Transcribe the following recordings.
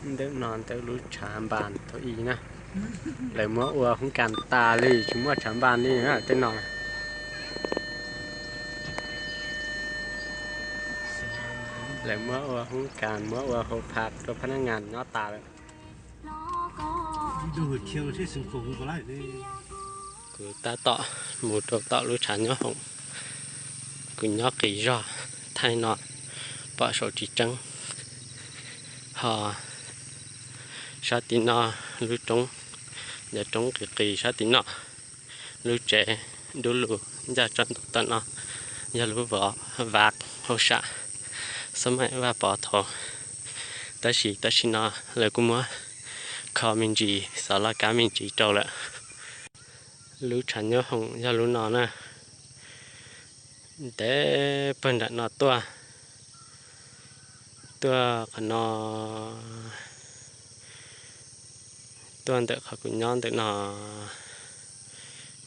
Ntawm no ntawm lub tshav npas thaum ub na, lawv muab ua hoob kas tas li, tsis muaj tshav npas li na tej no. Lawv muab ua hoob kas, muab ua hauv phaj rau phab nab ngas nyob tas lawm. Kuv tab tom mus rau tom lub tshav nyob hoom, kuv nyob qis zog, thaij no pom saum tsis tseeb. Ho sab tim no lub roob, cov roob qis qis sab tim no, lub tsev dub lug ncaj tso ntug tom no yog lub vov vav hauj sam xab maim Vaj Pov thaud, tab sis tam sim no lawv kuj muab kho me ntsis, xov laj kab me ntsis rau lawm. Lub tshav nyob hoom yog lub no na, ntev pawg nram no tuaj, tuaj qhov no, tuaj ntawm qhov kuv nyob ntawm no,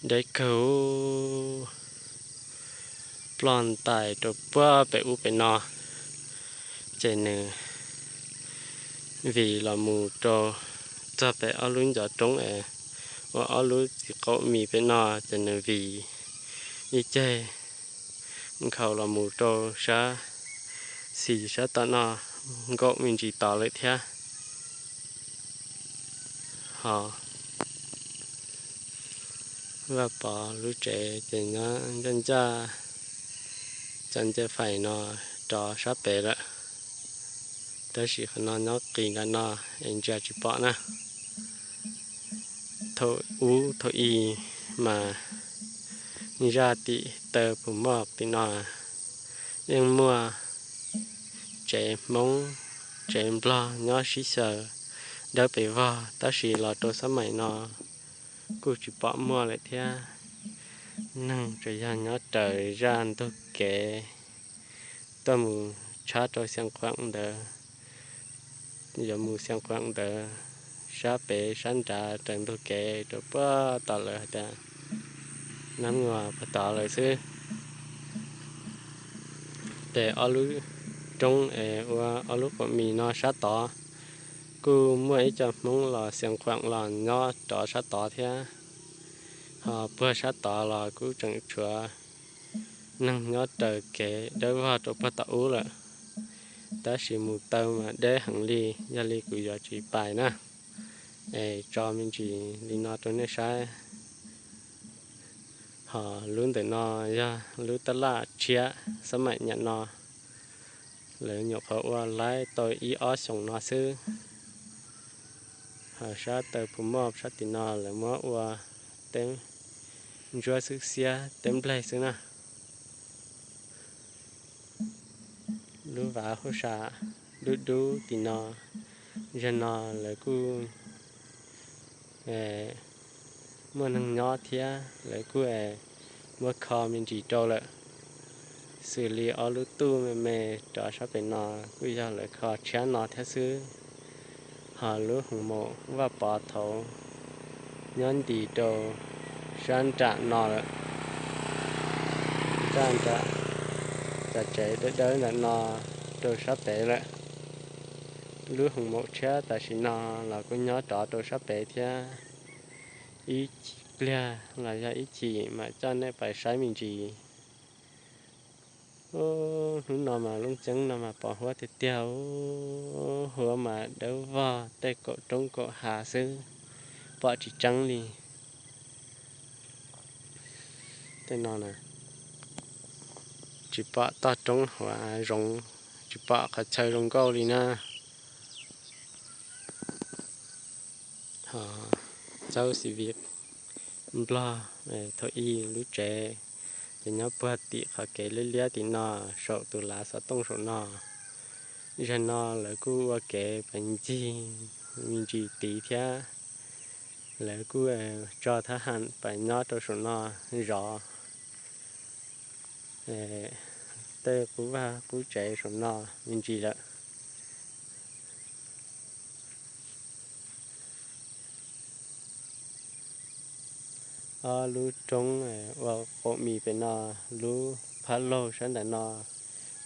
deb kawg, ploj ntais rau puag pem ub pem no, ces nws vim los mus rau txog pem ob lub ncov roob es ua ob lub txiv qaum mis pem no, ces nws vim ib ceg nkhaus los mus rau sab xis sab tom no nkaum me ntsis tod lawm thiab. Ho Vaj Pov lub tsev ces nyob ncaj ncaj cov ncej fais no rov sab pem lawm, tab sis qhov no nyob qis nram no es ntsia tsis pom na. Thaum ub thaum i mas zaj tim taw Phu Moj tim no yeej muaj tsev Hmoob, tsev Nplog nyob sib xyaw dawb pes vog, tab sis los rau xab maim no kuj tsis pom muaj lawm thiab. Neeg tsuas yog nyob raws zaj ntug kev tuaj mus tshab rau Xeev Khuam ntawd, yuav mus Xeev Khuam ntawd, sab pem sab nrad raws ntug kev rau puag tom lawv hais tias Nab Muas puag tod lawm xwb. Pem ob lub roob es ua ob lub qaum mis no sab tod kuj muaj ib co Hmoob los Xeev Khuam los nyob rov sab tod thiab. Ho puag sab tod los kuj tseem tshuav neeg nyob raws kev dawb vog rau puag tom ub lawm, tab sis mus taw mas deb heev li, yog li kuv yuav tsis pais na. Es tso me ntsis li no rau nej saib. Ho lub ntawm no yog lub tab laj tshiab xab maim nyam no, lawv nyuam qhuav ua laib tau ib ob xyoos no xwb. Ho sab taw Phu Moj sab tim no lawv muab ua teb ntsuab xwb xiab teb nplaig xwb na. Lub vav hauj sam dub dub tim no, zaum no lawv kuj muaj neeg nyob thiab, lawv kuj muab kho me ntsis rau lawm. Xws li ob lub tuj me me rov sab pem no kuj yog lawv kho tshiab no thiab xwb. Ho lub hoos maum Vaj Pov thaud nyob ntis rau sab nram no lawm, nram, cov tsev dawb dawb ntawm no rau sab pem lawm. Lub hoos maum tshiab tam sim no los kuj nyob rov rau sab pem thiab. Ib chim pliag los yog ib chim mam coj nej pais saib me ntsis. Hnub no mas lub ceeb no mas pos huab tiag tiag, huab mas dawb vog tej kaum roob kaum hav xwb, pom tsis tseeb li. Tej no tsis pom toj roob hauv zoov, tsis pom qhov chaw zoo nkauj li na. Ho txawb xi vi Nplog thaum ub lub tsev ces nyob puag tim qhov kev liab liab tim no, saum tus lav xov tooj saum no. Zaum no lawv kuj ua kev pes ncig me ntsis tid thiab. Lawv kuj tso thab ham pais nyob rau saum no zov tej qub vaj qub tsev saum no me ntsis lawm. Ob lub roob ua qaum mis pem no, lub phab laug sab nram no,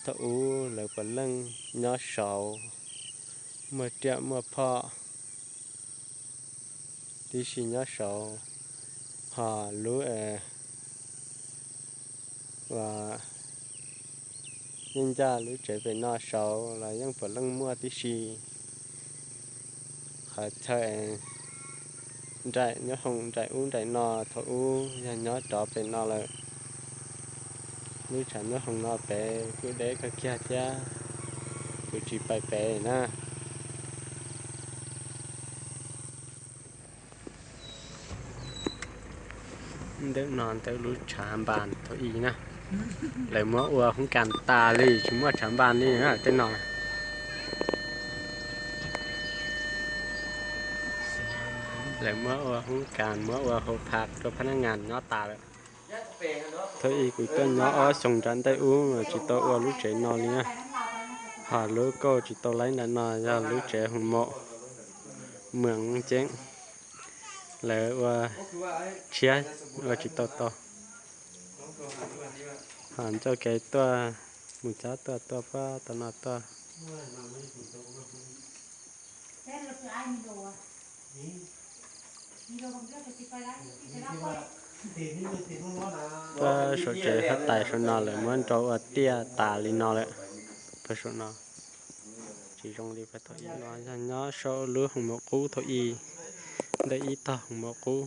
thaum ub lawv puav leej nyob saud. Muaj riam muaj phom tib si nyob saud, ho lub uas yeej ncaj lub tsev pem no saud los yeej puav leej muaj tib si. Qhov chaw nraim nyob hoom nraim ub nraim no thaum ub yog nyob rov pem no lawm. Lub tshav nyob hoom no pem kuj deb kawg kiag thiab, kuv tsis pais pem na. Ntawm no ntawm lub tshav npas thaum ub na, lawv muab ua hoob kas tas li, tsis muaj tshav npas li na tej no. Lawv muab ua hoob kas, muab ua hauv phav rau phab nab ngas nyob tas lawm. Thaum ub kuv tuaj nyob ob xyoos nram ntej ub tsis tau ua lub tsev no li na. Ho lub kauj tsis tau laib nram no yog lub tsev hoos maum Mws Ceeb, lawv ua tshiab ua tsis tau tau. Ho ncauj ke tuaj mus cab tuaj tuaj pab tau no tuaj. Pab saum tsev huab tais saum no lawv muab nrau ua tiaj tas li no lawm. Pab saum no tsis zoo li pab thaum ub no, yog nyob saum lub hoos maum qub thaum ub, ntawm ib tog hoos maum qub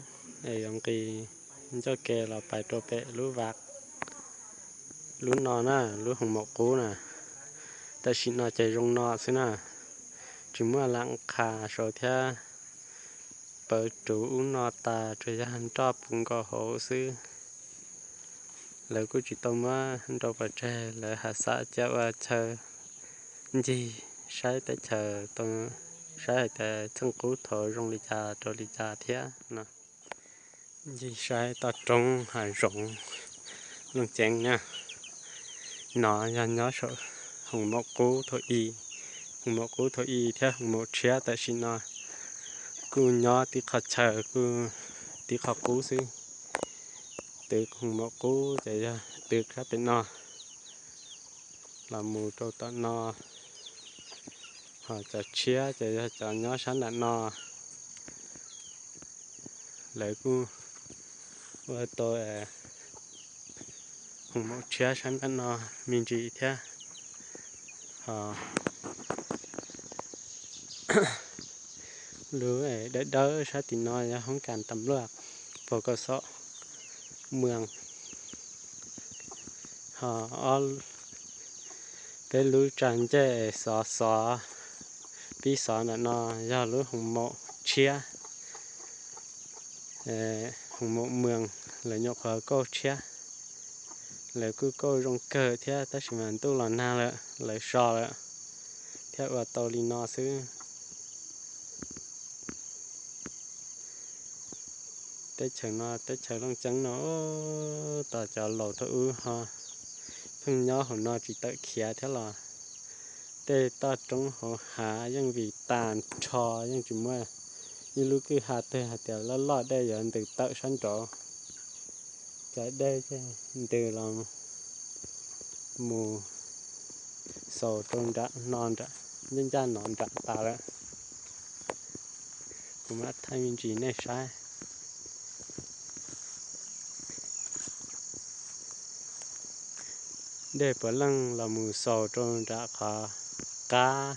es yuav nqis ncauj ke los pais rau pem lub vaj lub no na, lub hoos maum qub na. Tam sim no ces zoo no xwb na, tsis muaj lam qha saud thiab. Pawv ruv ub no tas tsuas yog nroj puv nkaus hauv xwb. Lawv kuj tsis tau muab nrau pov tseg, lawv has xav cia ua chaw ncig saib teb chaws, saib hais tias txheej qub thaud zoo li cas rau li cas thiab no. Ncig saib toj roob hav zoov Looj Ceeb na. No yog nyob saum hoos maum qub thaum ub, hoos maum qub thaum ub thiab hoos maum tshiab tam sim no kuj nyob tib qhov chaw, kuj tib qhov qub xwb. Tw hoos maum qub ces yog tw sab pem no los mus rau tom no, ho cov tshiab ces yog cov nyob sab nram no. Lawv kuj ua tau hoos maum tshiab sab nram no me ntsis thiab. Ho lub dawb dawb sab tim no yog hoob kas tam luaj pos kaum xom Mws. Ho ob peb lub tsa ncej xov xov pib xov ntawm no yog lub hoos maum tshiab, hoos maum Mws, lawv nyuam qhuav kauj tshiab. Lawv kuj kauj zoo kawg thiab tab sis mas ntuj los nag lawm lawv so lawm thiab ua tau li no xwb. Teb chaws no teb chaws Looj Ceeb no, tos cov laus thaum ub ho pheej nyob hauv no tsis tawm khiav thiab los tej toj roob hauv hav yeej vim tas nrho, yeej tsis muaj ib lub kwj ha twg hais tias loj loj dej yuav ntws tawm sab nraud. Cov dej ntws los mus xaus rau nram no, nram ncaj ncaj no nram tas lawm. Kuv mam thaij me ntsis nej saib. Dej puav leej los mus xaus rau nram qhov qab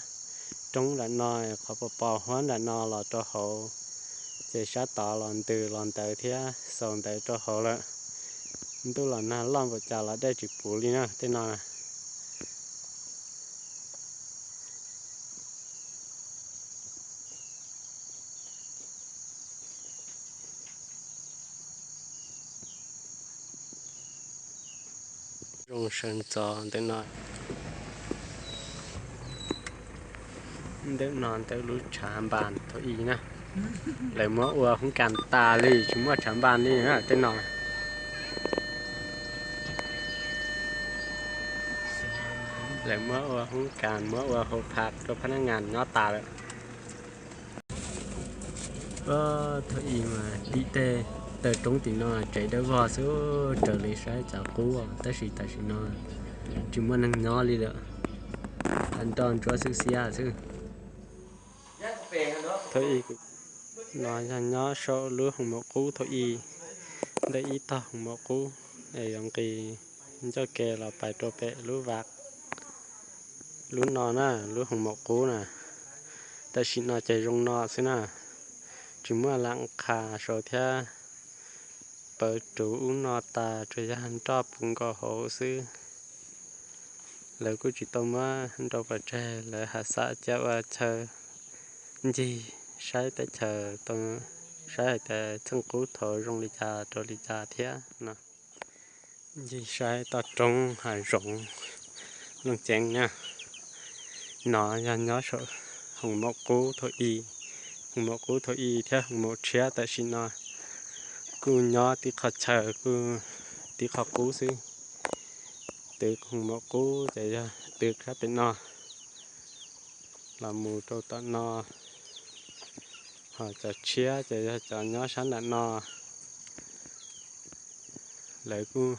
roob nram no, qhov pos pos huab nram no los rau hauv, ces sab tod los ntws los ntawd thiab xaus ntawd rau hauv lawm. Ntuj los nag loj npaum cas los dej tsis puv li na tej no. Zoo sawv ntxov ntawm no. Ntawm no ntawm lub tshav npas thaum ub na, lawv muab ua hoob kas tas li, tsis muaj tshav npas li na tej no. Lawv muab ua hoob kas, muab ua hauv phav rau phab nab ngas nyob tas lawm. Thaum ub mas tim tej taw roob tim no tsev dawb vog xwb, raws li saib txav qub, tab sis tam sim no tsis muaj neeg nyob li lawm, nroj ntsuab xwb xiab xwb. Thaum ub, no yog nyob saum lub hoos maum qub thaum ub, ntawm ib tog hoos maum qub, es yuav nqis ncauj ke los pais rau pem lub vaj, lub no na, lub hoos maum qub na. Tam sim no ces zoo no xwb na, tsis muaj lam qha saud thiab. Pawv ruv ub no tas tsuas yog nroj puv nkaus hauv xwb. Lawv kuj tsis tau muab nrau pov tseg, lawv haj xav cia ua chaw ncig saib teb chaws, saib hais tias txheej qub thaum zoo li cas rau li cas thiab no. Ncig saib toj roob hav zoov Looj Ceeb na. No yog nyob saum hoos maum qub thaum ub, hoos maum qub thaum ub thiab hoos maum tshiab tam sim no kuj nyob tib qho chaw, kuj tib qho qub xwb. Twv hoos maum qub ces yog twv sab pem no los mus rau tom no, ho cov tshiab ces yog cov nyob sab nram no. Lawv kuj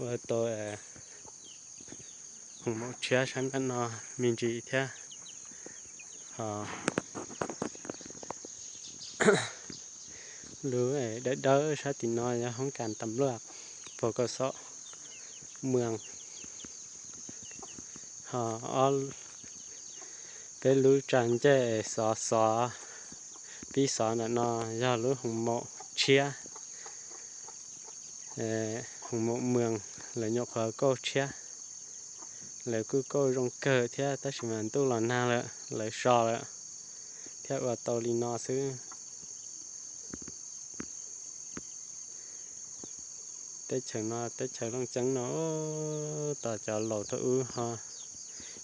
ua tau hoos maum tshiab sab nram no me ntsis thiab. Ho lub dawb dawb sab tim no yog hoob kas tam luaj, pos kaum xom muas. Ho peb lub tsa ncej xov xov, pib xov ntawm no yog lub hoos maum tshiab, hoos maum muas, lawv nyuam qhuav kauj tshiab. Lawv kuj kauj zoo kawg thiab tab sis mas ntuj los nag lawm lawv so lawm thiab ua tau li no xwb. Teb chaws no teb chaws Looj Ceeb no, tos cov laus thaum ub ho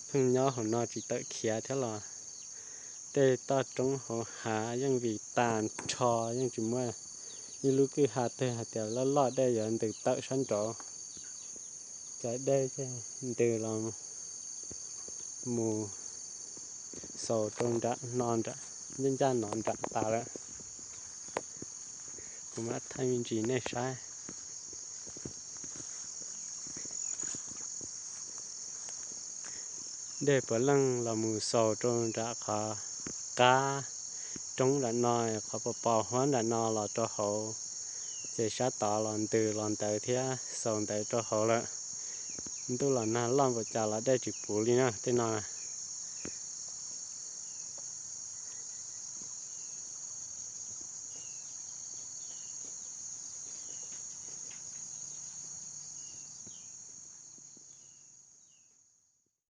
pheej nyob hauv no tsis tawm khiav thiab los tej toj roob hauv hav yeej vim tag nrho, yeej tsis muaj ib lub kwj ha twg hais tias loj loj dej yuav ntws tawm sab nraud. Cov dej ces ntws los mus xaus rau nram no, nram ncaj ncaj no nram tas lawm. Kuv mam thaij me ntsis nej saib. Dej puav leej los mus xaus rau nram qhov qab roob nram no, qhov pos pos huab nram no los rau hauv, ces sab tod los ntws los ntawd thiab xaus ntawd rau hauv lawm. Ntuj los nag loj npaum cas los dej tsis puv li na tej no.